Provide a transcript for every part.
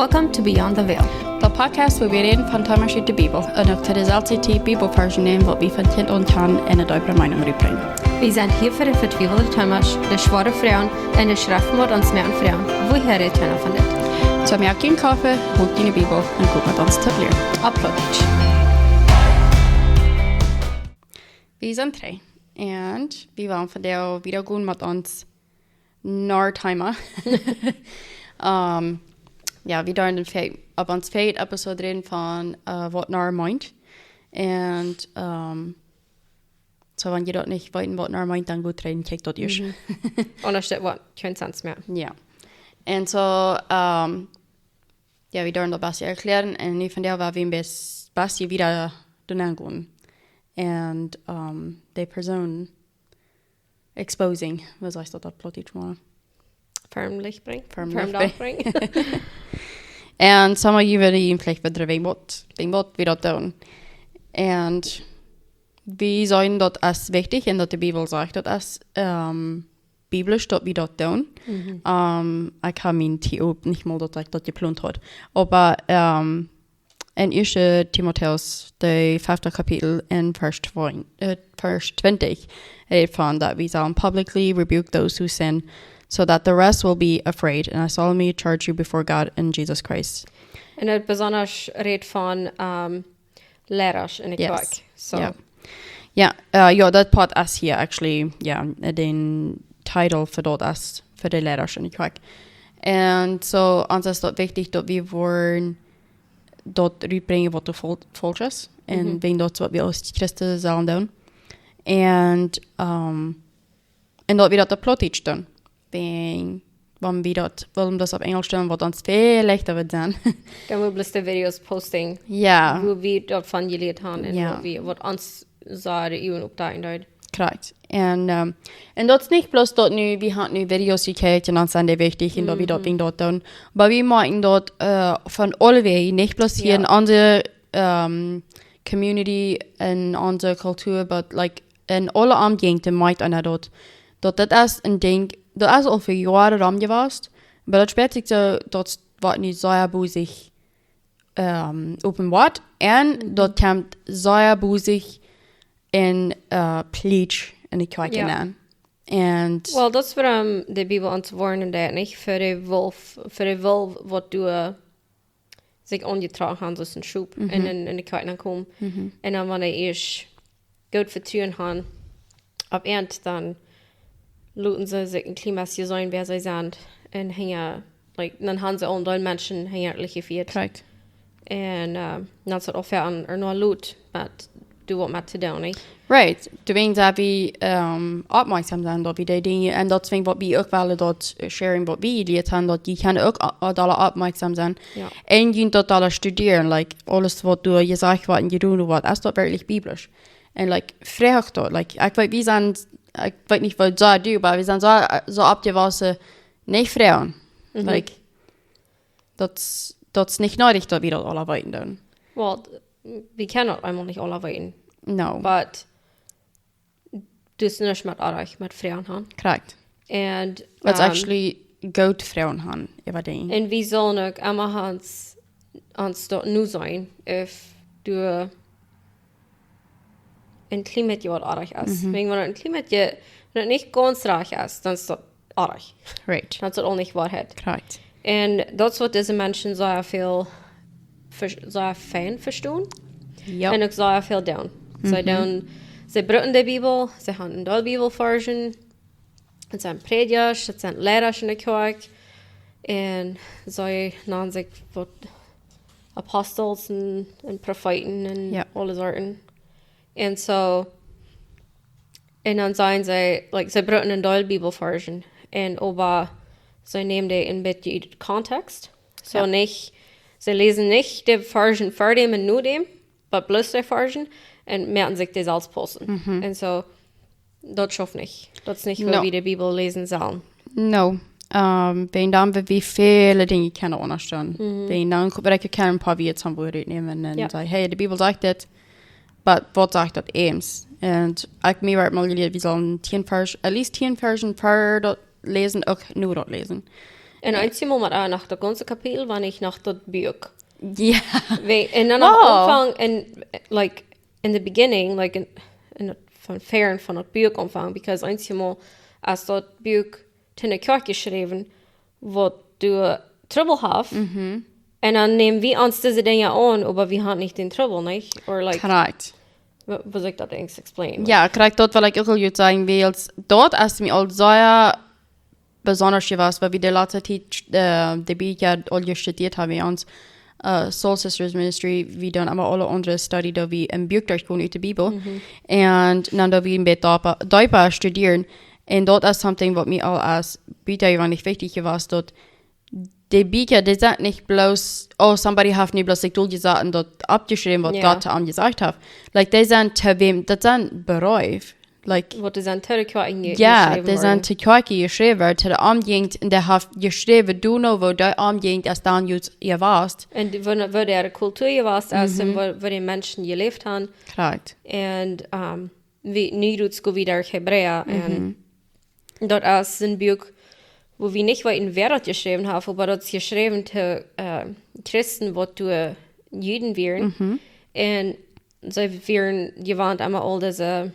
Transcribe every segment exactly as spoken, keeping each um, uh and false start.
Welcome to Beyond the Veil, de Podcast, wua wie räden von Themasch ut de Bibel un uk to deeselwje Tiet Bibelvarsch nämen, waut wie von Kjint aun kjanen un de deepre Meenunk rutbrinjen. Wie sent hia fa de vetwiewelde Themasch, de schwoare Froagen un de Schreften, waut ons moaken froagen: Wuarom rät eena von dit? Soo moak die een Koffe, hol diene Bibel un kjikj met ons toop lieren opp Plautdietsch. Wie sent dree. Un wie wellen vondoag wieda gonen met ons Narr-Thema. Ähm, jo, wie deeden fa-, opp onse vieede Episode räden von, äh, waut Narr meent. Un, ähm, soo, wan jie daut nich weeten, waut Narr meent, dan goot räden, kjikjt daut ieescht. Mhm. Aundasch woat daut kjeen Sense moaken. Jo. Un soo, ähm, jo, wie deeden daut bät erkjläaren un nu vondoag woa wie een bät, bät wieda doaraun gonen. Un, ähm, de Persoon exposing, woo sajchst daut opp Plautdietsch mol? Vernämen brinjen. Vernämen Vernämen brinjen. Un soo motten wie veleicht wieda wäajen waut, wäajen waut wie daut doonen. Un wie seenen daut aus wichtich un daut de Bibel sajcht daut aus, ähm, biblisch daut wie daut doonen. Mhm. Ähm, ekj hab mien T O nich mol daut ekj daut jeplont haud. Oba, ähm, en Ieeschte Timotäus, de fefte Kapitel en Varsch twin-, äh, Varsch twintich, rät von daut wie sellen publicly rebuke those who sin, so that the rest will be afraid. And I solemnly charge you before God and Jesus Christ. Un et besonda rät von, ähm, Leidasch enne Yes. Kjoakj. So. Jo. Jo, äh, jo, daut Poat es hia actually, jo, dän Titel fa daut es fa de Leidasch enne Kjoakj. Un soo, ons es daut wichtich daut wie woaren daut rutbrinjen waut doa fol-, faulsch es. Un Mhm. wäajen daut waut wie aus Christen sellen doonen. Un, ähm, un daut wie daut opp Plautdietsch doonen. Wäajen, wan wie daut, wuarom daut opp Enjlisch doonen, woat ons väl leichta woat sennen. Dan wie bloos de Videos posten. Jo. Wua wie daut von jelieet haben un Jo. wua wie, waut ons soo de Uagen opdakjen deed. Korrekt. Un, ähm, un daut es nich bloos daut nu, wie haben nu Videos jekjikjt un dan sent dee wichtich un daut wie daut Mhm. wäajen daut doonen. Oba wie moaken daut, äh, von aulewäajen, nich bloos hia Jo. en onse, ähm, community, en onse Kultua, but, like, en aule Omjäajenden moakjt eena daut. Daut, daut es een Dinkj, daut es aul fa Joaren rom jewast, oba daut spieet sikj soo, daut woat nu sea bosich, ähm, openboa. Un Mhm. daut kjemt sea bosich en, äh, Plautdietsch enne Kjoakj Jo. nenn. Un Well, daut es wuarom de Bibel ons woarnen deit, nich? Fa de Wolf, fa de Wolf waut doa sikj aunjetrocken haben, soo aus een Schop, Mhm. un en, enne Kjoakj nenn komen. Mhm. Un dan, wan dee ieescht goot Vetruen haben opp an, dan loten see sikj een kjlien bät seenen, wäa see sent. Un hinja, like, dan haben see aul een Deel Menschen hinja jefiet. Korrekt. Un, äh, dan es daut aul fa an, ea noch Lot met, doa waut met to doonen, nich? Right. Doawäajen sell wie, ähm, oppmoakjsom sennen, daut wie dee Dinja, un daut es waut wie uk wellen, daut, äh, sharing waut wie jelieet haben, daut jie kjennen uk, äh, doa oppmoakjsom sennen. Jo. Un jie daut aula studieren, like, aules waut doa jesajcht woat un jedonen woat, es daut werkjlich biblisch? Un, like, froag daut, like, ekj weet, wie sent, ekj weet nich waut soo du, oba wie sent soo, soo oppjewossen, nich froagen. Mhm. Like, daut, daut es nich needich daut wie daut aula weeten doonen. Well, wie kjennen daut eemol nich aula weeten. No. But du hast nuscht met oajch, met froagen haben. Korrekt. And, It's um, actually goot froagen haben äwa Dinja. Un wie sellen uk emma ons, ons daut nu seenen, ea du een kjlien bät waut oajch es. Mhm. Wäajen wan een kjlien bät, wan et nich gaunz rajcht es, dan es daut oajch. Right. Dan es daut aul nich Woarheit. Korrekt. Un daut es waut dise Menschen soo väl ver-, soo fein vestonen. Jo. Un uk soo väl doonen. See Mhm. doonen, see brucken de Bibel, see haben een Deel Bibelvarsch. Et sent Prädjasch, et sent Leidasch enne Kjoakj. Un see nanen sikj waut Apostels un, un Profeeten un Jo. aule Sorten. Un soo, un dan sajen see, like, see brucken een Deel Bibelvarsch. Un oba see nämen dee een bät ut Kontext. Soo Jo. nich, see läsen nich de Varsch ver däm un no däm, oba bloos de Varsch un moaken sikj dee selfst paussen. Mhm. Un soo, daut schauft nich. Daut es nich, woo No. wie de Bibel läsen sellen. No. Ähm, wäajen dan woa wie väle Dinja kjennen aundasch doonen. Mhm. Wäajen dan ko-, woa ekj kjennen een poa Wieed von Wieed nämen un Jo. sajen, hey, de Bibel sajcht dit, oba waut sajcht daut eent? Un ekj, mie woat mol jelieet, wie sellen tieen Varsch, at least tieen Varsch ver daut läsen, uk no daut läsen. Un eenjemol met, ah, noch daut gaunze Kapitel, wan ekj noch daut Buak. Jo. Wie, un dan am Aunfank, en, like, in the beginning, like, in, in daut, von väaren von daut Buak aunfank, because eenjemol, aus daut Buak to ne Kjoakj jeschräwen, waut doa Trubbel haft, un dan näm wie ons dise Dinja aun, oba wie han nich dän Trubbel, nich? Or, like, korrekt. Wa-, woo saul ekj daut eenjlich explain? Jo, korrekt, daut well ekj uk aul goot sajen, wiels daut es mie aul sea besonda jewast, wiels wie de latste Tiet, äh, de Bieekja aul jestudieet haben, wie ons, äh, Soul Sisters Ministry, wie dan emma aule aundre Studie, daut wie een Buak derchgonen ut de Bibel. Un dan daut wie een bät deepa, deepa studieren. Un daut es something waut mie aul aus butajeweenlich wichtich wia, daut de Bieekja, dee sent nich bloos, oh, somebody haft nu bloos sikj doa jesat un daut oppjeschräwen, waut Gott to am jesajcht haft. Like, dee sent to wäm, daut sent Breew. Like, waut dee sent to de Kjoakj je-, jo, jeschräwen dee sent worden. To Kjoakj jeschräwen, to de Omjäajent, un dee haft jeschräwen, du know, woo de Omjäajent es dan jut jewast. Un woo, woo de Kultua jewast es, un woo, woo de Menschen jeläft haben. Korrekt. Un, ähm, wie, nu daut go wie derch Hebräa, un daut es een Buak, woo wie nich weeten, wäa daut jeschräwen haft, oba daut es jeschräwen to, äh, Christen, waut doa Juden wieren. Un see wieren jewant, emma aul dise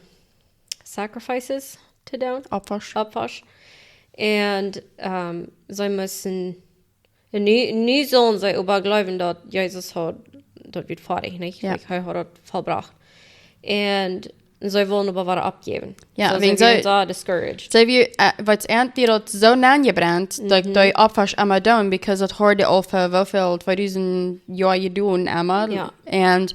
sacrifices to doonen. Opfasch. Opfasch. Un, ähm, see musten, un nu, nu sullen see oba jleewen, daut Jesus haud, daut wia foadich, nich? Jo. Like, hee haud daut vollbrocht. Un see wullen oba wada oppjäwen. Jo, so, see wieren soo discouraged. See wie, äh, waut eent wia daut soo nenjebrent, daut dee Opfasch emma doonen, because daut hauden dee aul fa woo väl, tweedusent Joa jedonen emma. Jo. Un,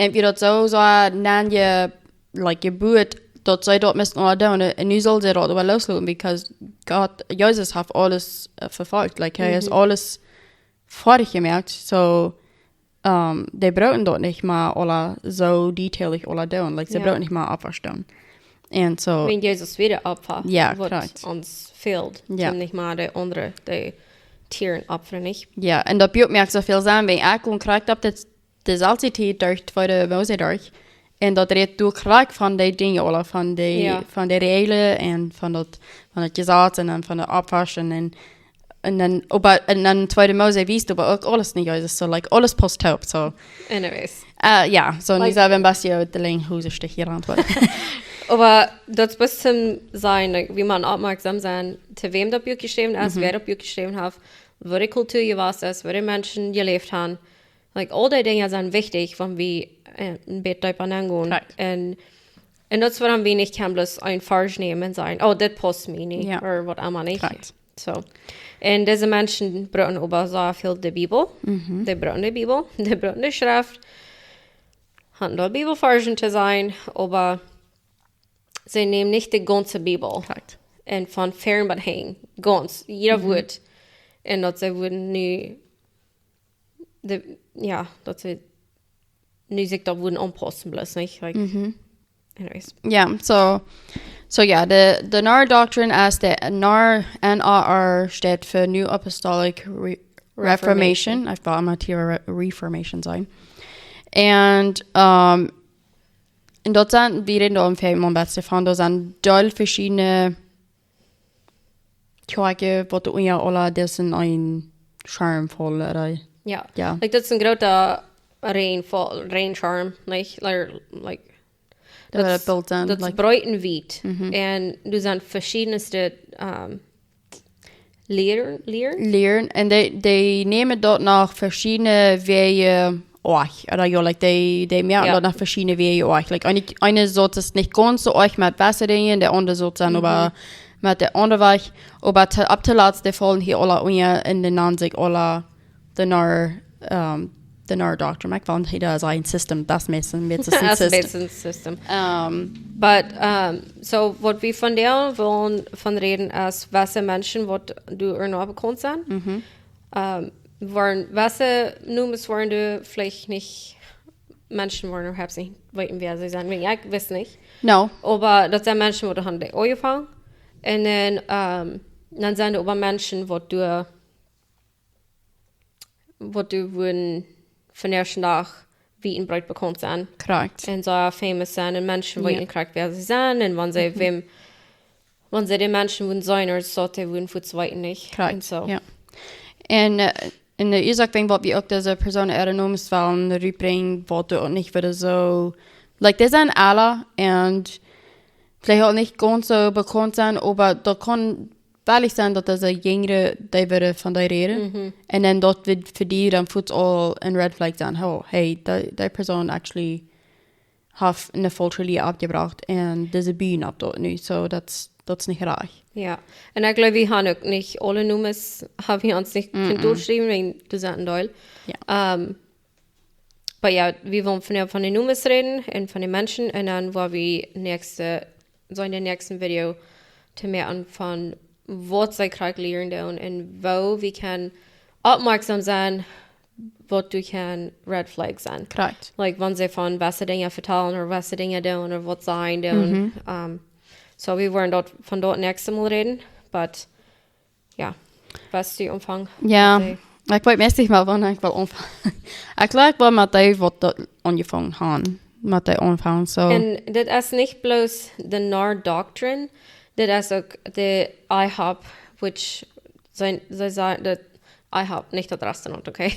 un wia daut soo, soo nenje-, like, jebuat, daut see daut musten aula doonen. Un nu sullen see daut äwa loosloten, because Gott, Jesus haft aules, äh, vefolcht. Like, hee haft aules foadich jemoakt. So, ähm, dee bruckten daut nich mea aula soo detaillich aula doonen. Like, see bruckten nich mea Opfasch doonen. Un so. Wan Jesus wia de Opfa, jo, waut korrekt. Ons fält, jo. Om nich mea de aundre, de Tieren opfren, nich? Jo, un daut Buak moakt soo väl Senn, wan ekj un korrekt opp dit, de selwje Tiet derch tweede Mose derch. Un daut rät doa korrekt von de Dinja, aula von de, jo. Von de Räajlen un von daut, von daut Jesaz un dan von daut Opfasch un, un dan, oba, un dan tweede Mose wiest oba uk aules no Jesus, so, like, aules pausst toop, so. Anyways. Äh, jo, so, nu, like, sent wie een bät de Lenj Hose Stich hia aun daut. Oba daut es best to sennen, like, wie mau oppmoaksom sennen, to wäm daut Buak jeschräwen es, wäa daut Buak jeschräwen haft, woo de Kultua jewast es, woo de Menschen jeläft haben. Like, aul dee Dinja sent wichtich, wan wie, äh, een bät deepa aungonen. Korrekt. Un, un daut es wuarom wie nich kjennen bloos een Varsch nämen un sajen, oh, dit pausst mie nich, jo. Or waut emma nich. Korrekt. So. Un dise Menschen bruckten oba soo väl de Bibel. Dee bruckten de Bibel, dee bruckten de Schreft. Hauden doa Bibelvarschen to seenen, oba see nämen nich de gaunze Bibel. Korrekt. Un von väaren bat hinjen, gaunz, jieda Wuat. Un daut see wudden nu, de, jo, daut see nu sikj daut wudden aunpaussen, bloos nich, like, anyways. Jo, so, so jo, de, de NAR doctrine es de NAR, N A R steit fa New Apostolic Re-, Reformation. Reformation. Ekj well emma hia Re-, Reformation sajen. Un, ähm, un daut sent, wie räden doa em Februar met Stefan, doa sent doll veschiedne Kjoakjen, waut doa unja aula disen eenen Schirm faulen, right? Jo. Jo. Like, daut es een groota Rein-, Rein-Schirm, nich? Like, like, daut, daut es, daut es, like, breet un wiet. Un doa sent veschiedne, ähm, Lieren, Lieren. Lieren. Un dee, dee nämen daut no veschiedne Wäaj oajch. Ooda jo, like, dee, dee moaken daut no veschiedne Wäaj oajch. Like, eene, eene Sort es nich gaunz soo oajch met waut see doonen, de aundre Sort sent oba met de aundre Wäaj. Oba to, opp to latst, dee faulen hia aula unja un dee nanen sikj aula de NAR, ähm, de NAR doctrine. Ekj well nich sajen system, daut es meist een bät een system. Daut es meist een system. Ähm, but, ähm, so, waut wie vondoag wellen von räden es, waut Menschen, waut doa noch bekaunt sent. Ähm, woaren, waut Nomes woaren doa veleicht nich, Menschen woaren doa nich weeten, wäa see sent, wäajen ekj wist nich. No. Oba daut sent Menschen, waut haben doa aunjefongen. Un dan, ähm, dan sent doa oba Menschen, waut doa waut doa wudden vondoag wiet un breet bekaunt sennen. Korrekt. Un soo famous sennen un Menschen weeten korrekt, wäa see sent un wan see wäm, wan see de Menschen wudden seenen, ooda soo, dee wudden fuaz weeten, nich? Korrekt, un soo. Jo. Un, äh, un de Uasoak wäajen waut wie uk dise Persoonen äare Nomes wellen rutbrinjen, waut doa uk nich wudden soo, like, dee sent aula un veleicht uk nich gaunz soo bekaunt sennen, oba daut kaun werkjlich sennen daut dise Jinjre, dee wudden von dee räden. Un dan daut wudd fa die dan fuaz aul een red flag sennen. Oh, hey, dee, dee Persoon actually haft eene faulsche Lia oppjebrocht un dise Bühne opp daut nu. So, daut, daut es nich rajcht. Jo. Un ekj gleew, wie haben uk nich aule Nomes, haben wie ons nich kunt dol schreewen, wäajen doa sent een Deel. Jo. Ähm, oba jo, wie wellen vondoag von de Nomes räden un von de Menschen un dan woa wie näakjste, soo en de näakjste Video to mea aun von waut see krakjt lieren doonen un woo wie kjennen oppmoakjsom sennen, waut doa kjennen red flag sennen. Krakjt. Like, wan see von waut see Dinja vetalen ooda waut see Dinja doonen ooda waut see doonen. Ähm, so, wie woaren daut von daut näakjste Mol räden, but jo, west du aunfangen? Jo, Met dee? Ekj weet meist nich mea, wanea ekj well aunfangen. Ekj gleew, ekj well met dee, waut daut aunjefongen haben. Met dee aunfangen, so. Un dit es nich bloos de NAR Doctrine, dit es uk de IHOP, which see, see sajen daut IHOP, nich daut Restaurant, okay?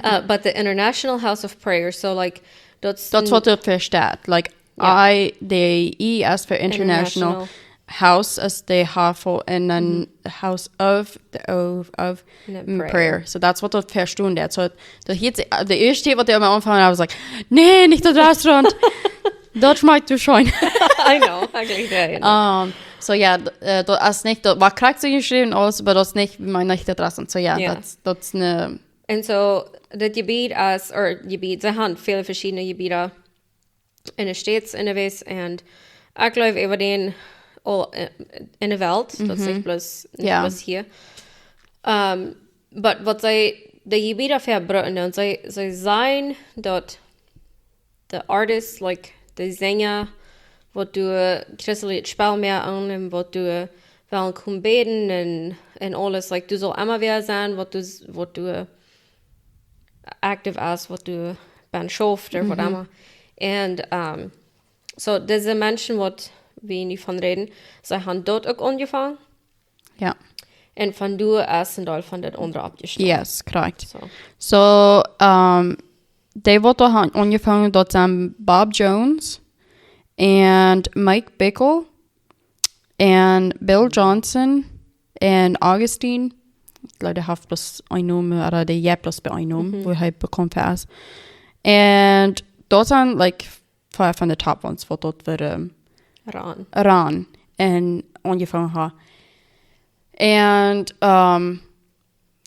Uh, but the International House of Prayer, so, like, daut es Daut es waut daut vesteit. Like, Ja. I, de I es fa international. International. House es de H V un dan House of, de O of, Un dan en prayer. Prayer. So that's waut daut vestonen deit. So, daut hieet sikj, de ieeschte waut ekj aum Aunfank wia, wia like, nä, nich daut Restaurant. Daut schmakjt too scheen. I know, actually, yeah. Um, so jo, d-, äh, daut es nich, daut woat krakjt soo jeschräwen, aules, oba daut es nich, meen nich daut Restaurant. So jo, Ja. daut, daut es een Un so, dit Jebiet es, or Jebiet, see haben väle veschiedne Jebieden en de States, en de Welt, un ekj gleew äwa dän aul, äh, en de Welt, daut es nich bloos, nich Ja. bloos hia. Ähm, but waut see, de Jebieden vebrucken, un see, see sajen daut de Artists, like, de Sinja, waut doa christeljet Spell moaken un waut doa wellen komen bäden un, un aules, like, doa saul emma wäa sennen, waut doa, waut doa active es, waut doa bennen schauft ooda waut emma. Un, ähm, so, dise Menschen, waut wie nu von räden, see haben daut uk aunjefongen. Jo. Un von doa es een Deel von daut aundre oppjestonen. Yes, krakjt. So. So, ähm, dee waut doa haben aunjefongen, daut sent Bob Jones un Mike Bickle un Bill Johnson un Augustine. Ekj gleew, dee haft bloos een Nomen, ooda dee jeft bloos bie een Nomen, woo hee bekaunt fa es. Un daut sent, like, five von de top ones, waut daut wudden Ran. ran un aunjefongen haben. Un, ähm,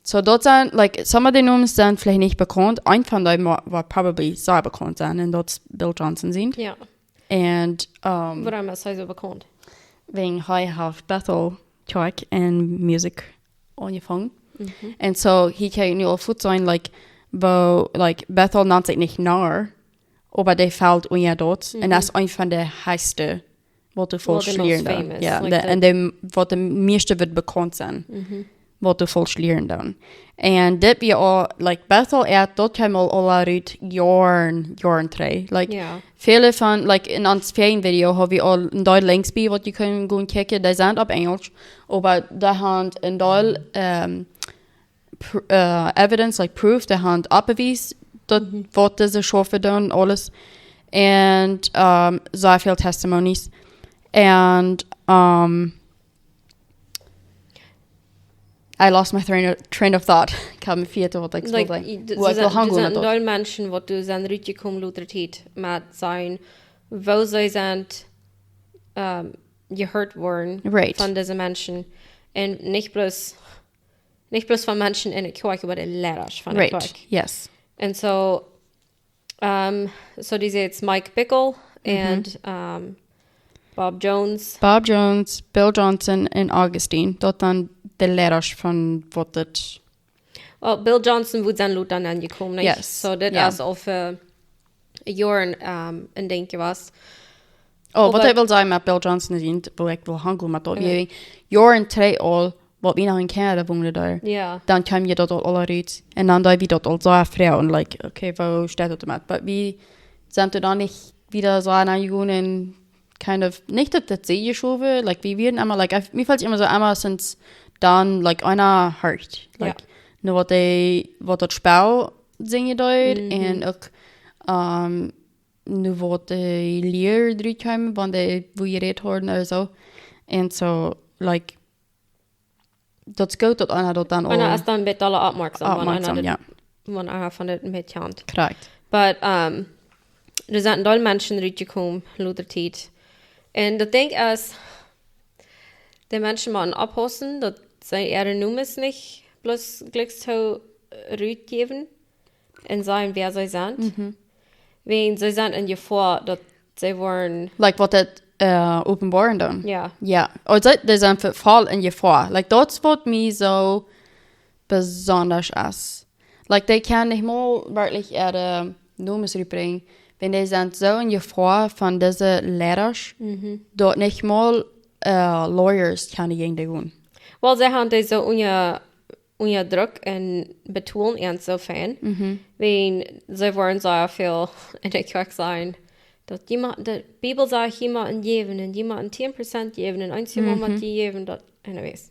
so daut sent, like, some of the Nomes sent veleicht nich bekaunt. Een von dee woat probably sea bekaunt sennen, un daut es Bill Johnson sien. Jo. Un, ähm, Wuarom es hee soo bekaunt? Wäajen hee haft Bethel Kjoakj un Musikj aunjefongen. Un so, hee kaun nu aul fuaz sennen, like, woo, like, Bethel nant sikj nich NAR, oba dee felt unja daut. Un daut es een von de hechste, waut doa faulsch Well, the most lieren deit. famous, Jo, like de, the un dee, waut de mieeschte wudd bekaunt sennen. Waut doa faulsch lieren deit. Un dit wia aul, like, Bethel, jo, daut kjeem aul, aul rut Joaren, Joaren trigj. Like, Jo. väle von, like, en ons värjet Video haben wie aul een Deel Links bie, waut jie kjennen gonen kjikjen. Dee sent opp Enjlisch, oba dee haben een Deel, ähm, pr-, äh, evidence, like, proof, dee haben oppbewiest, daut waut dise Schaufen doonen, aules. Un, ähm, sea väl testimonies. Un, ähm, I lost my train of, train of thought. Ekj hab mie vejäten, waut ekj Like, wullt sajen. i-, d-, Woo see ekj wullt sent, doa hangonen sent met daut. Deel Menschen, waut doa sent rutjekomen, lota Tiet, met sennen, woo see sent, ähm, jehieet worden Right. von dise Menschen. Un nich bloos, nich bloos von Menschen en de Kjoakj, oba de Leida von de Right, Kjoakj. Yes. Un so, ähm, so dee sent Mike Bickle un, ähm, Bob Jones. Bob Jones, Bill Johnson un Augustine. Daut sent de Leida von waut daut. Well, Bill Johnson woat dan lota aunjekomen, nich? Yes. So, dit Jo. Es aul fa Joaren, ähm, een Dinkj jewast. Oh, waut Oba ekj well sajen met Bill Johnson es, woo ekj well hangonen met daut. Jo. Joaren trigj aul, waut wie noch en Canada wonen doa. Jo. Dan kjeem je daut aul, aul rut. Un dan deed wie daut aul soo froagen, like, okay, woo steit daut doamet? Oba wie sent doa dan nich wada soo aunjegonen un kind of, nich daut daut see jeschowen, like, wie wieren emma, like, ekj, mie felt emma soo, emma since dan, like, eena Hoat. Like, Jo. nu waut dee, waut daut Spell sinjen deed, mhm, un uk, ähm, nu waut de Lied doa kjeemen, wan dee, woo jeräd worden ooda soo. Un soo, like, daut es goot daut eena daut dan aul es dan een bät dolla oppmoaksom, wan eena oppmoaksom, daut, ja, wan eena von dit een bät kjant. Korrekt. But, ähm, doa sent een Deel Menschen rutjekomen, lota Tiet. Un daut Dinkj es, de Menschen motten opppaussen, daut see äare Nomes nich bloos jlikj soo rutjäwen un sajen, wäa see sent. Mhm. Wäajen see sent en Jefoa, daut see woaren, like, waut daut, äh, openboaren dan. Ja. Ja. Ooda see, see sent ve-, voll en Jefoa. Like, daut es waut mie soo besonda es. Like, dee kjennen nich mol werkjlich äare Nomes rutbrinjen, wan dee sent soo en Jefoa von dise Leida, mhm, daut nich mol, äh, Lawyers kjennen jäajen dee gonen. Well, see haben dee soo unja, unja Druck un betolen an soo fein. Mhm. Wäajen see woaren sea väl en de Kjoakj sajen, daut jie motten, de Bibel sajcht, jie motten jäwen un jie motten tieen Prozent jäwen un eent Prozent, mhm, motten jie jäwen, daut, anyways.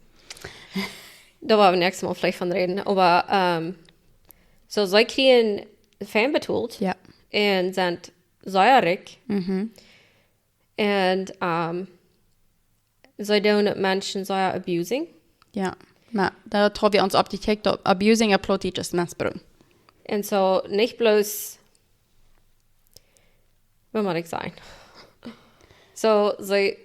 Doa woa wie näakjstet Mol veleicht von räden. Oba, ähm, soo, see kjrieen fein betolt. Ja. Un sent sea rikj. Mhm. Un, ähm, see doonen Menschen sea abusing. Ja. Oba daut haben wie ons oppjekjikjt, daut abusing opp Plautdietsch es missbrucken. Un soo, nich bloos, waut mott ekj sajen? Soo, see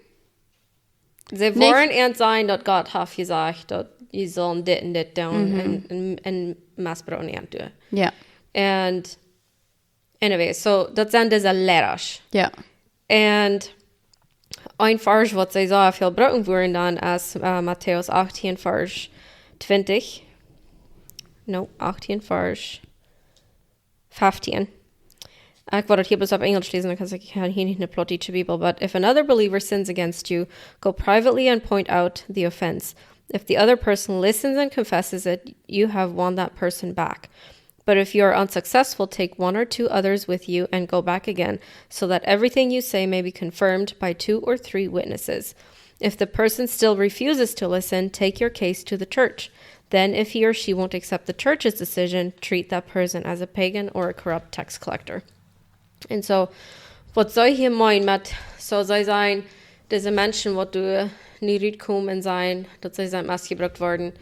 See nich woaren an sajen daut Gott haft jesajcht daut jie sellen dit un dit doonen, mhm, un, un, un missbrucken an doonen. Ja. Un, anyway, soo, daut sent dise Leida. Ja. Un een Varsch waut see sea väl brucken woaren dan es, äh, Matäus achtieen Varsch twintich. No, achtieen Varsch feftieen. Ekj wull daut hia bloos opp Enjlisch läsen, dan kaun ekj, ekj hab hia nich ne plautdietsche Bibel. But if another believer sins against you, go privately and point out the offense. If the other person listens and confesses it, you have won that person back. But if you are unsuccessful, take one or two others with you and go back again, so that everything you say may be confirmed by two or three witnesses. If the person still refuses to listen, take your case to the church. Then, if he or she won't accept the church's decision, treat that person as a pagan or a corrupt tax collector. Un soo, waut see hia meenen met, soo see sajen, dise Menschen waut doa nu rutkomen un sajen, daut see sent missbrukt worden.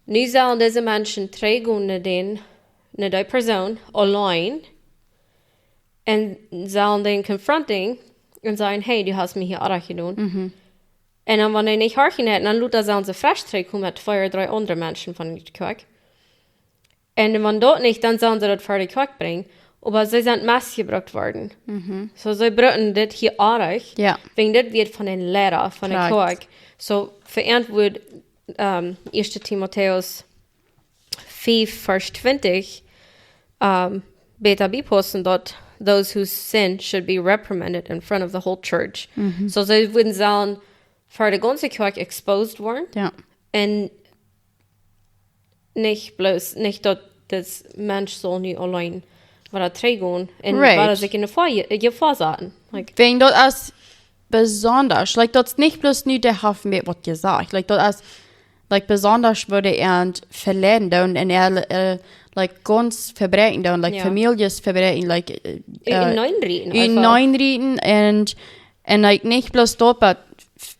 Nu sellen dise Menschen trigjgonen no dän, no dee Persoon, auleen, un sellen dän confronting un sajen, hey, du hast mie hia oajch jedonen. Mhm. Un dan, wan dee nich horchen deit, dan lota sellen see fresch trigjkomen met twee ooda dree aundre Menschen von de Kjoakj. Un wan daut nich, dan sellen see daut ver de Kjoakj brinjen. Oba see sent missbrukt worden. Mhm. Soo, see brucken dit hia oajch. Ja. Wäajen dit wort von een Leida von de Kjoakj. Soo, veauntwuat, ähm, Ieeschte Timotäus fief Varsch twintich, ähm, bäta bie paussen daut those who sin should be reprimanded in front of the whole church. Mhm. Soo, see wudden sellen ver de gaunze Kjoakj exposed woaren. Ja. Un nich bloos, nich daut dis Mensch saul nu auleen wada trigjgonen un wada sikj en de Jefoa, Jefoa saten. Like, wäajen daut es besonda, like, daut es nich bloos nu, dee haft mie waut jesajcht. Like, daut es, like, besonda woo dee an veleiden doonen un, äh, like, gaunz vebräakjen doonen, like, Famieljes vebräakjen, like, äh, unjanein rieten un, like, nich bloos daut, but,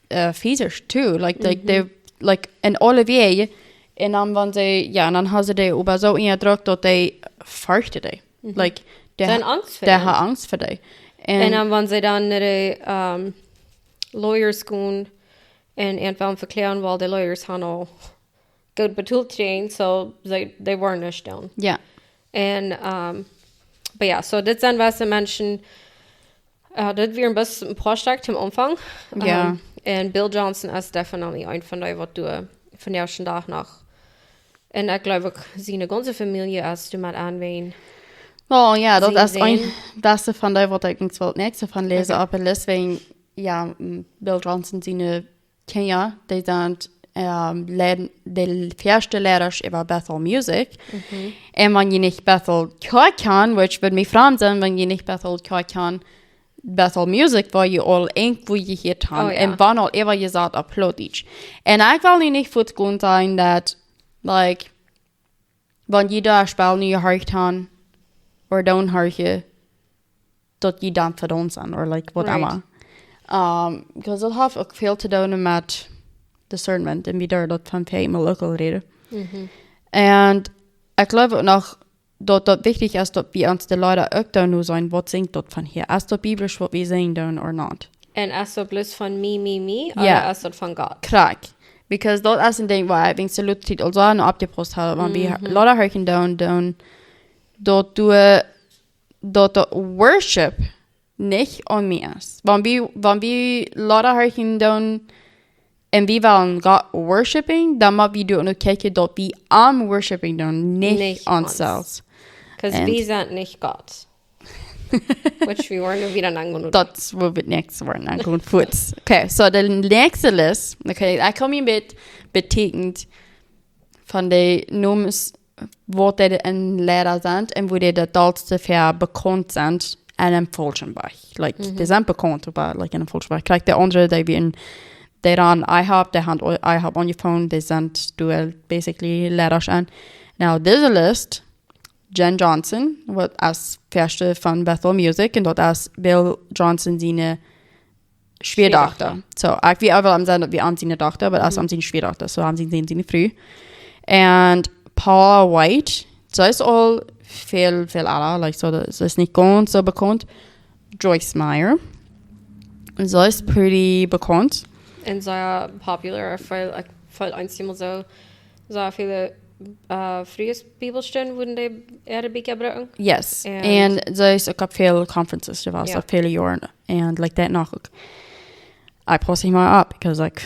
äh, physisch too. Like, like, dee, like, en aule Wäaj. Un dan, wan see, ja, dan haben see dee oba soo unja Druck daut dee ferchten dee. Mhm. Like, dee haben Angst fa dee. Un dan, wan see dan no de, ähm, Lawyers gonen un irjentwäm vekloagen, wiels de Lawyers haben aul goot betolt jekjräajen, soo see, dee woaren nich doonen. Ja. Un, ähm, but ja, soo dit sent waut see Menschen, äh, dit wia een bät een poa Stekj aum Aunfank. Ja. Ähm, un Bill Johnson es definitely eena von dee waut doa vondoag dän Dach noch. Un ekj gleew uk, siene gaunze Famielje es doamet aunjewäsen. Well, ja, daut es een, daut es von dee waut ekj nich well näakjst von läsen, oba deswäajen, ja, mm, Bill Johnson siene Kjinja, dee sent, ähm, leiden, de ieeschte Leida äwa Bethel Music. Mhm. Un wan jie nich Bethel Kjoakj kjanen, which wudd mie fromm sennen, wan jie nich Bethel Kjoakj kjanen, Bethel Music, wua jie aul irjentwoo jehieet haben. Oh, ja. Un wan aul äwa jesat opp Plautdietsch. Un ekj well nu nich fuaz gonen sajen daut, like, wan jie doa Spell nu jehorcht han, or don't horchen, daut jie dan vedaumt sent, or like, waut emma. Um, because daut haft uk väl to doonen met discernment, un wie doa daut von väl mol uk aul räden. Un ekj jleew uk noch, daut daut wichtich es, daut wie ons de Leeda uk doa nu seenen, waut sinjt daut von hia? Es daut biblisch, waut wie sinjen doonen, or not? Un es daut bloos von mie, mie, mie, ooda es daut von Gott? Krakjt. Because daut es een Dinkj, waut ekj wens de lota Tiet aul soo oppjepaust hab, wan wie Leeda horchen doonen, doonen, daut du, daut de Worship nich aun mie es. Wan wie, wan wie Leeda horchen doonen, un wie wellen Gott worshipen, dan mott wie doa nu kjikjen, daut wie am worshipen doonen, nich ons selfst. Because wie sent nich Gott. Which we weren't even angehen. Daut woat wie nich woaren angehen, fuaz. Okay, so de näakjste List. Okay, ekj kom hia met betekjent von de Nomes, waut dee en Leeda sent un woo dee daut dollste fa bekaunt sent en een faulschen Wajch. Like, dee sent bekaunt, oba, like, en een faulschen Wajch. Krakjt de aundre, dee wie en, dee dan IHOP, dee han IHOP aunjefongen, dee sent doa basically Leeda aun. Now, dise List, Jen Johnson, waut es Ieeschte von Bethel Music, un daut es Bill Johnson siene Schwiadochta. So, ekj well äwa am sajen, daut wie aun siene Dochta, oba daut es aun siene Schwiadochta. So, aun siene, siene Fru. Un Paula White, see es aul väl, väl ella, like, so, daut, see es nich gaunz soo bekaunt. Joyce Meyer. See es pretty bekaunt. Un sea popular, väl, like, väl eent mol soo, sea väle, äh, Frues Bibelstunden wurden dee äare Bieekja brucken. Yes. Un see es uk opp väl conferences jewast, opp väle Joaren. Un, like, daut noch uk. Ekj paus nich mea opp, because, like,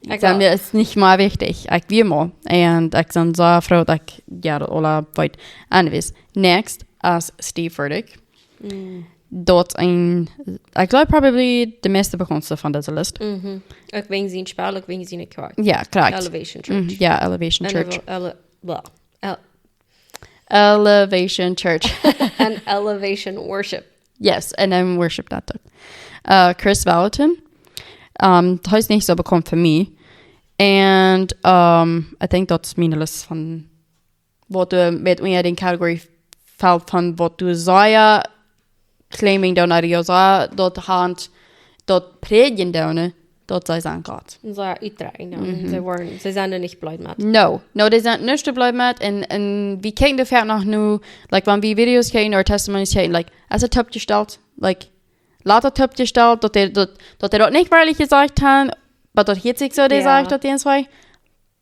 ekj well, mie es nich mea wichtich. Ekj well mol. Un ekj sie soo froo daut ekj, jo, daut aula weet. Anyways, next es Steve Furtick. Daut es een, ekj jleew, probably de meist bekauntste von dise List. Uk wäajen sien Spell, uk wäajen siene Kjoakj. Jo, krakjt. Elevation Church. Jo, Elevation Church. Ele-, ele-, blah. El-, Elevation Church. And Elevation Worship. Yes, and then worship daut uk. Äh, Kris Vallotton. Ähm, hee es nich soo bekaunt fa mie. And, ähm, I think daut es miene List von waut doa met unja dän category felt von waut doa sea claiming doonen, ooda sea daut han, daut prädjen doonen, daut see sent Gott. Un see utdrekjen, jo. Un see woaren, see sent doa nich blied met. No, no, dee sent nich blied met. Un, un wie kjikjen doa foaken noch no, like, wan wie Videos kjikjen ooda Testimonies kjikjen, like, es et toopjestalt, like, lat et toopjestalt, daut dee, daut, daut dee daut nich werkjlich jesajcht han, oba daut hieet sikj soo, dee sajcht daut eenjemol.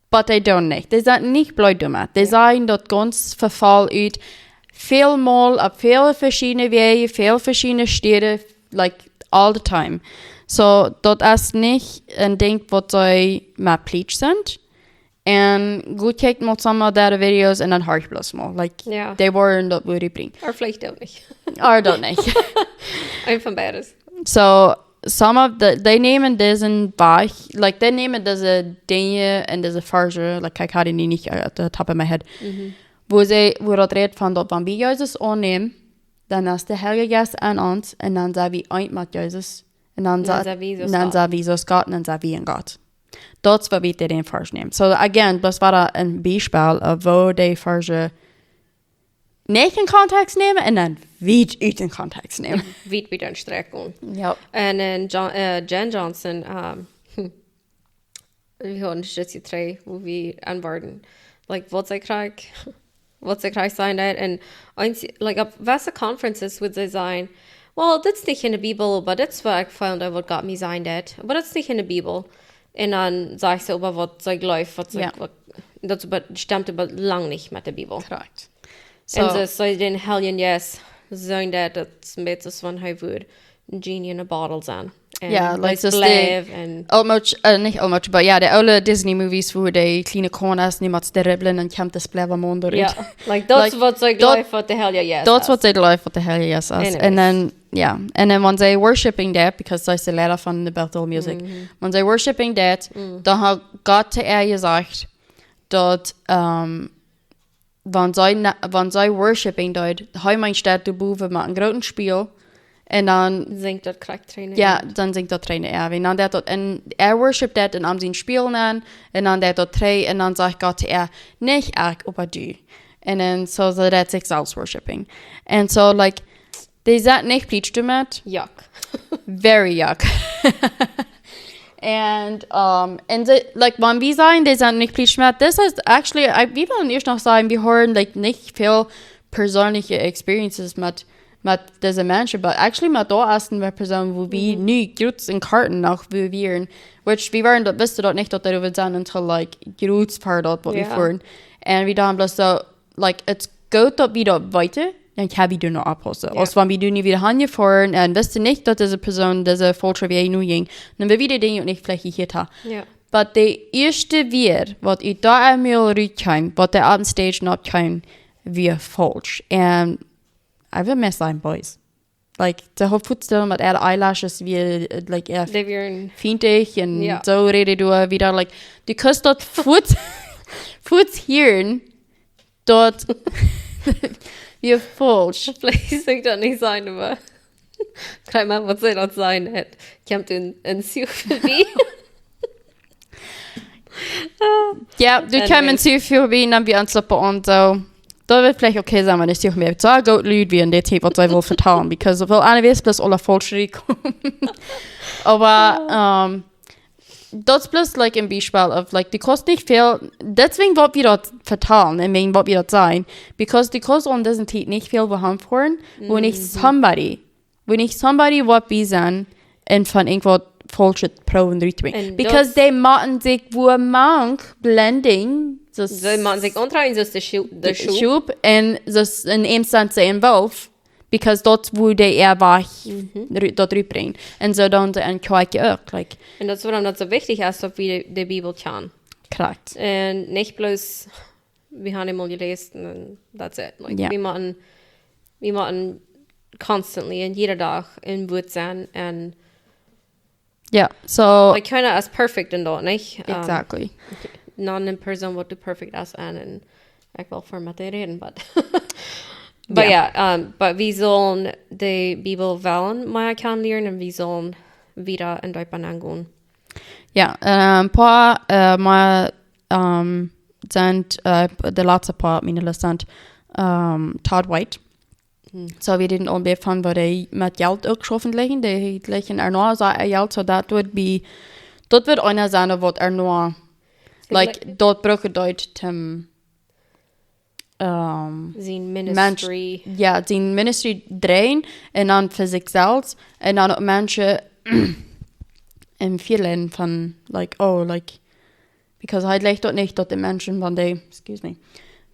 But they don't nich. Dee sent nich blied doamet. Dee sajen daut gaunz Vefaul ut. Väl mol, opp väl veschiedne Wäaj, väl veschiedne Städen, like, all the time. So, daut es nich een Dinkj waut see met pleased sent. Un go check mol some of their videos un dan horch bloos mol. Like, they were in daut Wort brinjen. Or veleicht uk nich. Or uk nich. Eent von beides. So, some of the, dee nämen disen Wajch, like, dee nämen dise Dinja un dise Varschen, like, ekj haud dee nich off the top of my head, woo see, woo daut rät von daut, wan wie Jesus aunnämen, dan es de Heilje Jeist en ons un dan sent wie eent met Jesus. Un dan sent wie soo aus Gott un dan sent wie en Gott. Daut es waut wie ut dän Varsch nämen. So, again, daut wia een Biespel, äh, woo dee Varschen nich en Kontext nämen un dan wiet ut dän Kontext nämen. Wiet, wiet en Strakj gonen. Jo. Un dan Jo-, äh, Jen Johnson, ähm, wie hauden een Stück twee, woo wie aunworden. Like, waut see kjrieech, waut see kjrieech sajen deed. Un eent, like, opp waut fa conferences wudd see sajen, well, daut es nich en de Bibel, oba daut es waut ekj feel, waut Gott mie sajen deed. Oba daut es nich en de Bibel. Un dan sajcht see äwa waut see jleeft, waut see, waut, daut es oba, stemt oba lang nich met de Bibel. Krakjt. Un see, see dän Heiljen Jeist, sajen deed, daut es een bät aus wan hee wudd een genie in a bottle sennen. Jo, like, daut es de old much, äh, nich old much, but jo, de oole Disney movies, woo de kjliene Kjint es, niemols dribblen un kjemt daut blauwe Maun doa rut. Jo, like, daut es waut see jleeft, waut de Heilje Jeist es. Daut es waut see jleeft, waut de Heilje Jeist es. Un dan, jo, un dan wan see worshipping daut, because see es de Leida von de Bethel Music. Wan see worshipping daut, dan haud Gott to äa jesajcht, daut, ähm, wan see na-, wan see worshipping deed, hee meent, steit doa bowen met een grooten Spieejel, Un dan, sinkt daut krakjt trigj no, jo, dan sinkt daut trigj no äa. Un dan deit daut, un äa worshipt daut un aun sien Spieejel aun, un dan deit daut trigj, un dan sajcht Gott to äa: "Nich ekj, oba du." Un dan soo, soo deit sikj selfst worshipping. Un soo, like, dee sent nich pleased doamet. Yuck. Very yuck. And, um, and the, like, wan wie sajen, dee sent nich pleased doamet, this is actually, I, wie wellen ieescht noch sajen, wie haben, like, nich väl perseenelje experiences met, met dise Menschen, but actually met daut es eene Persoon, wua wie nu jrod en Karten noch, wua wie wieren, which, wie wieren daut, wisten daut nich, daut doa woat sennen, until, like, jrod ver daut, waut wie, jo, fuaren. Un wie dan bloos soo, like, it's good daut wie daut weeten, dan kjenn wie doa noch oppaussen. Jo. Aus wan wie doa nu wada han jefoaren un wisten nich, daut dise Persoon dise faulsche Wajch nu jinkj, dan wudd wie dee Dinja uk nich veleicht jehieet haben. Jo. But de ieeschte Wieed, waut ut dee Mul rutkjeem, waut doa opp de Stage nopp kjeem, wia faulsch. Un ekj well mea sajen, boys. Like, dee haud fuaz met äare eyelashes, wia, like, äa, dee wieren fientich un, jo, soo räd dee doa wada, like, du kaust daut fuaz, fuaz hieren, daut wia faulsch. Veleicht sull ekj daut nich sajen, oba kjikj mol, waut see daut sajen haud. Kjemt een, een Zuch verbie. Jo, du, anyway, kjemt een Zuch verbie, dan wie ons opp un soo. Daut woat veleicht okay sennen, wan dee Zuch mea soo goot lud wia un dee Tiet, waut see well vetalen, because well, anyways, bloos aule faulsch komen. Oba, um, daut es bloos, like, een Biespel of, like, du kaust nich väl, deswäajen, waut wie daut vetalen, I mean, waut wie daut sajen, because du kaust aun dise Tiet nich väl woa han foaren, wua nich, mhm, somebody, wua nich somebody waut bie sennen un von irjentwaut faulschet proowen rut to brinjen. Un because daut, dee motten sikj wua mank blending, see motten sikj auntrakjen, soo aus de Schop, de, de Schop. Schop, un soo aus, un eent sent see een Wolf, because daut es wua dee äa Wajch, mhm, ru-, daut rutbrinjen. Un soo dan see en Kjoakj uk, like. Un daut es wuarom daut soo wichtich es, daut wie de, de Bibel kjanen. Krakjt. Un nich bloos, wie haben eemol jeläsen un that's it. Like, jo, wie motten, wie motten constantly un jieda Dach em Wuat sennen un Jo, so. Like, kjeena es perfect en daut, nich? Um, exactly. Nich eene Persoon, waut doa perfect es, un, un ekj well ver met dee räden, but, but jo, um, but wie sellen de Bibel wellen mea kjanen lieren un wie sellen wada en dee nenn gonen. Jo, um, poa, uh, mea, um, sent, uh, de latste poa opp miene List sent, um, Todd White. Hm. So, wie räden aul bie von, woo dee met Jelt uk schaufen jlikjen. Dee jlikjen ea no, soo, ea Jelt, so daut woat bie, daut woat eena sennen, waut ea no, like, daut brukt daut, um, sien Mensch-, ministry. Jo, sien ministry dreien un dan fa sikj selfst un dan uk Menschen en Fäla von, like, oh, like, because hee jlikjt daut nich, daut de Menschen, wan dee, excuse me,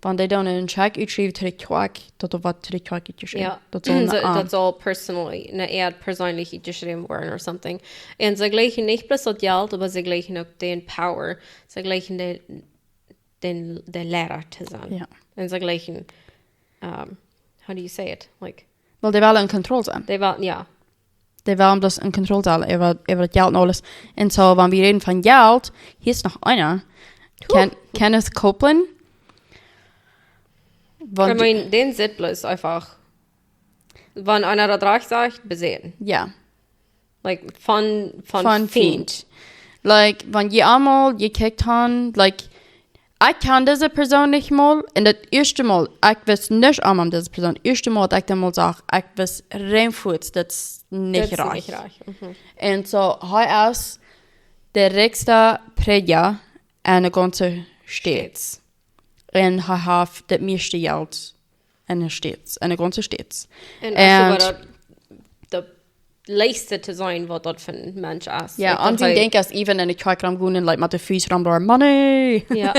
wan dee dan eenen Scheck utschriewen to de Kjoakj, daut doa waut to de Kjoakj utjeschräwen. Jo. Daut saul, so, daut saul personally, no, ea persenlich utjeschräwen woaren or something. Un see jlikjen nich bloos daut Jelt, oba see jlikjen uk dän power. See jlikjen de, dän, de Leida to sennen. Jo. Un see jlikjen, um, how do you say it? Like, well, dee wellen en Kontroll sennen. Dee wellen, jo. Dee wellen bloos en Kontroll sennen äwa, äwa daut Jelt un aules. Un so, wan wie räden von Jelt, hia es noch eena. Huh. Ken-, Kenneth Copeland. Wan, I mean, dän sitt bloos eefach. Wan eena daut rajcht sajcht, besetten. Jo. Like, von, von, von Fiend. Fiend. Like, wan jie emol jekjikjt han, like, ekj kjan dise Persoon nich mol. Un daut ieeschte Mol, ekj wist nuscht aun dise Persoon. Ieeschte Mol, daut ekj dän mol sach, ekj wist rein fuaz, daut es nich rajcht. Daut es nich rajcht. Mhm. Un so, hee es de rikjsta Prädja en de gaunze States. States. Un hee haft daut mieeschte Jelt en de States, en de gaunze States. Un es soogoa daut, daut leichste to sennen, waut daut fa een Mensch es. Jo, like, un daut ekj denkj, aus even en de Kjoakj rom gonen un, like, met de Fust rom doa, money! Jo.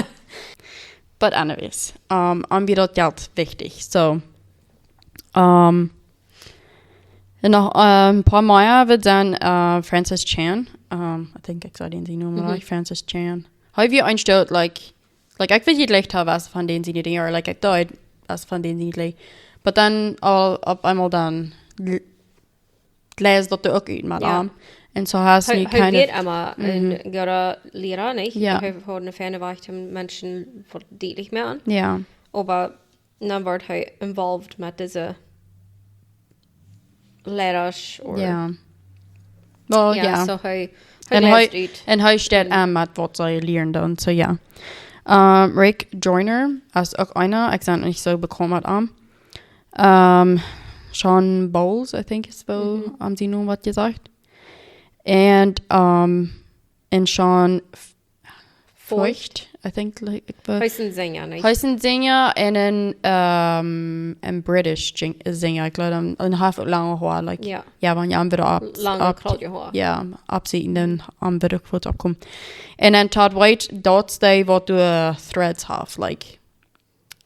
But anyways, um, aun wia daut Jelt wichtich. So, um, un noch, um, poa mea, wie sent, uh, Francis Chan. Um, I think ekj säd dän Nomen rajcht, Francis Chan. Hee wia een Stoot, like, like, ekj weet nich, like, hee wia von dän siene Dinja, or, like, ekj daut, wia von dän siene Dinja. But then, aul opp eemol dan, l-, läs daut uk ut met am. Jo. Un so hast du hee, hee kind of wia emma een gooda Liera, nich? Jo. Hee haud eene feine Wajch, Menschen fa dietlich moaken. Jo. Oba dan woat hee involved met dise Leidasch, or, yeah. Well, yeah, yeah. So hee, hee läst ut. En hee steit aun met waut see lieren dan, so yeah. Um, Rick Joyner es uk eena, ekj sie nich soo bekaunt met am. Um, Shawn Bolz, I think, es woo, mhm, am sien Nomen woat jesajcht. And, um, en Shawn F-, Feucht, I think, like, ekj wea- Hee es een Sinja, nä? Hee es een Sinja en een, um, een British Jin-, Sinja, ekj jleew, en, en haft lange Hoa, like, yeah, yeah, wan jie am wada opp-, lange opp-, krulje Hoa. Yeah, oppsieekjen, dan am wada uk waut oppkomen. En dan Todd White, daut es dee waut doa Threads haft, like,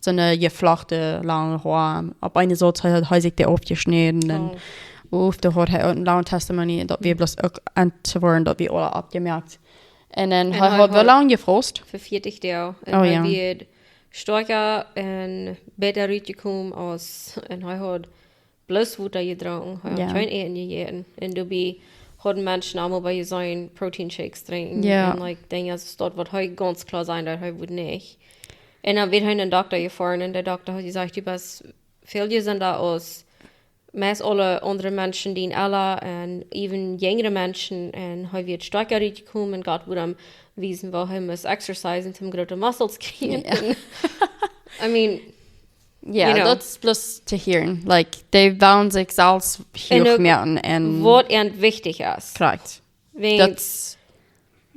soone jeflochte lange Hoa. Opp eene Sied haud hee sikj dee aufjeschnäden un, oh, opp de Hood haud hee uk een lange Testimony, daut wia bloos uk aun to woaren, daut wia aula oppjemoakt. En dan, en hee haud wada lang jefaust. Fa vieetich Doag. En, oh, hee, yeah, wia stoakja en bäta rutjekomen aus, en hee haud bloos Wota jedrunken, hee haud, yeah, kjeen Äten jejäten. En doabie hauden Menschen aulemol bie jesajcht Protein Shakes drinkjen. Yeah. En, like, Dinja aus daut, waut hee gaunz kloa säd, daut hee wudd nich. En dan wia hee no een Dokta jefoaren en de Dokta haud jesajcht: "Du best väl jesunda aus meist aule aundre Menschen, dien Ella un even jinjre Menschen." En hee wia stoakja rutjekomen en Gott wudd am wiesen, woo hee must exercisen, om groote muscles kjrieen. Yeah. En, I mean, yeah, you know, daut es bloos to hear. Like, dee wellen sikj selfst huach moaken en waut an wichtich es. Correct. Wiels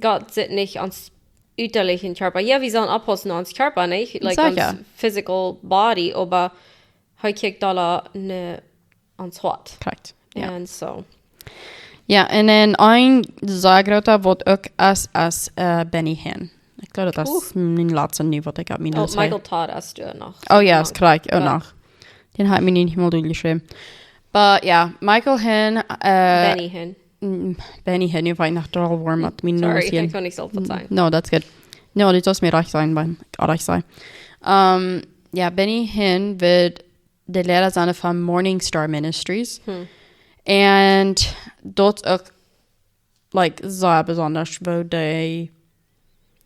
daut Gott sitt nich aun ons ütalichen Kjarpa. Jo, wie sellen oppaussen aun ons Kjarpa, nich? Like, secha, ons physical body, oba hee kjikjt aula no ons Hoat. Correct. Jo. En soo. Jo, en dan een sea groota, waut uk es, es, eh, Benny Hinn. Ekj jleew, daut es, uh, mien latsta nu, waut ekj opp mien, oh, Lista hab. Michael Todd es doa noch. Oh, jo, es correct, uk noch. Dän hab ekj mie nich mol doljeschräwen. But, jo, Michael Hinn, eh, Benny Hinn. Mm, Benny Hinn, nu woa ekj noch doll woaren met mien Nomen. Sorry, ekj kaun nich selfst sajen. No, that's good. No, dit saust mie rajcht sajen, bie, rajcht sajen. Um, jo, Benny Hinn wia de Leida sennen von Morning Star Ministries. Hmm. En daut uk, like, sea besonda, woo dee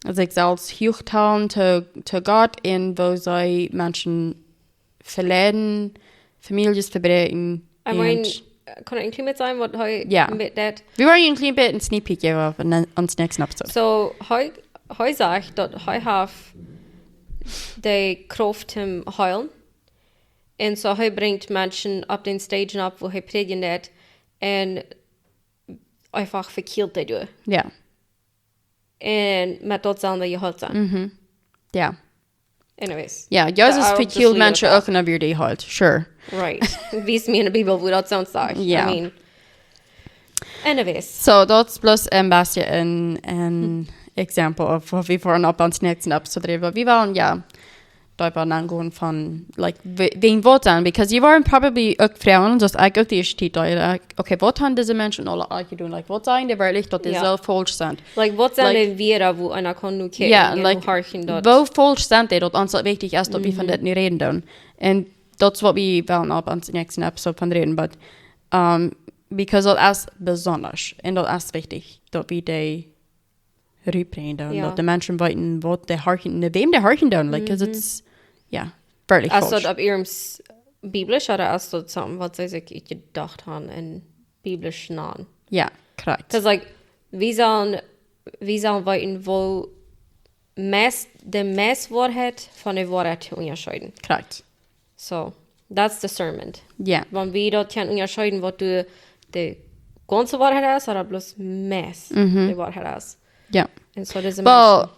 sikj selfst huach hoolen to, to Gott en woo see Menschen veleiden, Famieljes vebräakjen. I mean, kaun ekj een kjlien bät sajen, waut hee, jo, met daut? Wie woaren een kjlien bät een sneak peek jäwen opp ne-, ons next episode. So, hee, hee sajcht, daut hee haft de Krauft to heelen. En so, hee brinjt Menschen opp dän Stage opp, wua hee prädjen deit, en eefach vekjielt dee doa. Jo. En met daut sellen dee jeheelt sennen. Mhm. Jo. Anyways. Jo, Jesus vekjielt Menschen uk en dan wia dee jeheelt. Sure. Right. Wiest mie en de Bibel, wua daut soo sajcht. Jo. I mean, anyways. So, daut es bloos een bät een, een example of waut wie woaren opp ons next episode reden. Oba wie woaren, jo, doa aungonen von, like, we-, wäajen waut dan? Because you were probably uk froagen, just, ekj uk dee ieeschte Tiet, like, okay, waut haben dise Menschen aula jedonen? Like, waut sajen dee werkjlich, daut dee, jo, soo faulsch sent? Like, waut sent, like, dee Wieed, wua eena kaun nu kjikjen, jo, un like, horchen daut, woo faulsch sent dee, daut ons daut wichtich es, daut wie von, mhm, dit nu räden doonen? En daut es waut wie wellen opp ons next episode von räden, but, um, because daut es besonda, en daut es wichtich, daut wie dee rutbrinjen doonen, jo, daut de Menschen weeten, waut dee horchen, no wäm dee horchen doonen, like, 'cause, mhm, it's, jo, werkjlich faulsch. Es daut opp äa s-, biblisch, ooda es daut something, waut see sikj jedocht haben en biblisch Namen? Jo, correct. 'Cause, like, wie sellen, wie sellen weeten, woo meist, de meist Woarheit von de Woarheit to unjascheiden. Correct. So, that's discernment. Jo. Wan wie daut kjennen unjascheiden, waut de, de gaunze Woarheit es, ooda bloos meist, mhm, de Woarheit es. Jo. En so, dise, well,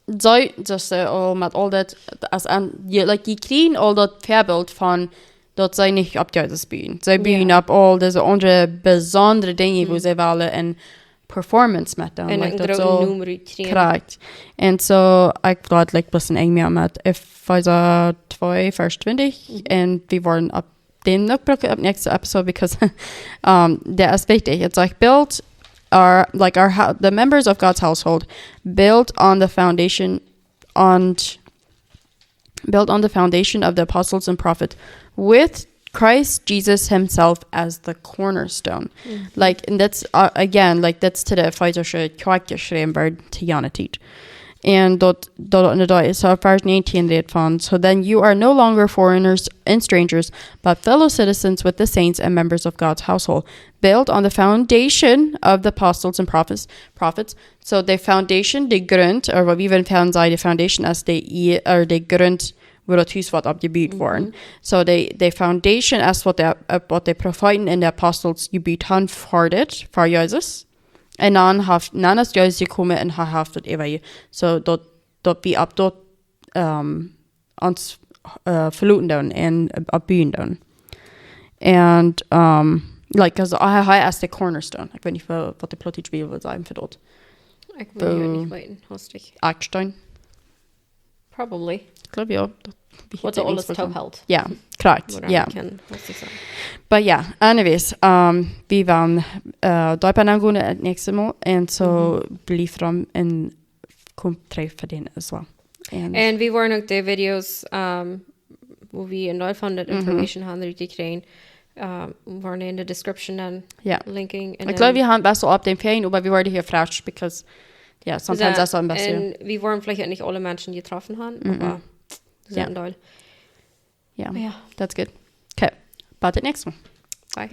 Menschen, soo, just, eh, aul met aul daut, aus aun, je, like, jie kjrieen aul daut Väabilt von daut see nich opp Jesus buen. See buen, jo, opp aul dise aundre besondre Dinja, wua, mhm, see wellen en Performance met doonen, en, like, een daut grooten soo Nomen rut kjrieen. Correct. En so, ekj wull, like, bloos een Enj moaken met Efeesa twee, Varsch twintich. Mhm. En wie woaren opp dän uk brucken opp next episode, because, um, daut es wichtich. It's like, build our, like, our hou-, the members of God's household build on the foundation, on built on the foundation of the apostles and prophets, with Christ Jesus himself as the cornerstone. Mhm. Like, and that's, uh, again, like, that's to de Efeesische Kjoakj jeschräwen worden to jane Tiet. And dot, dot, dot, dot is, uh, verse nineteen read von, "So then you are no longer foreigners and strangers, but fellow citizens with the saints and members of God's household, built on the foundation of the apostles and prophets." Prophets. So the foundation, the Grund, or what we even found, the foundation as the, or the Grund, wua daut Hus woat oppjebut woaren. So the, the foundation es waut de, uh, waut de Profeeten un de Apostels jebut han fa dit, fa Jesus. Un dan haft, dan es Jesus jekomen un hee haft daut äwa, so daut, daut wie opp daut, um, ons, uh, veloten doonen un opp buen doonen. And, um, like, also, hee, hee es de cornerstone. Ekj weet nich waut, waut de Plautdietsch Bibel wudd sajen fa daut. Ekj weet nich, weet nich, hast du. Akjstein. Probably. Ekj jleew, jo. Daut, wie Waut heet aules daut? Toopholt. Ja, korrekt. Whatever Ja. Can, hast du. But yeah, anyways, um, wie woaren, uh, deepa aungonen daut näakjste Mol. And so, bliewt doaraun un kjemt trigj fa dän as well. And Un wie woaren uk de Videos, um, wua wie een Deel von daut Information han rutjekjräajen, um, woaren in de Description dan Ja. linken. Un Ekj dan jleew, wie han best opp dän Fäden, oba wie woaren hia fresh because, yeah, sometimes Ja, daut es een bät. Un wie woaren veleicht uk nich aule Menschen jetroffen han, oba Ja. Een Deel. Yeah, Ja. That's good. Okay, but the next one. Bye.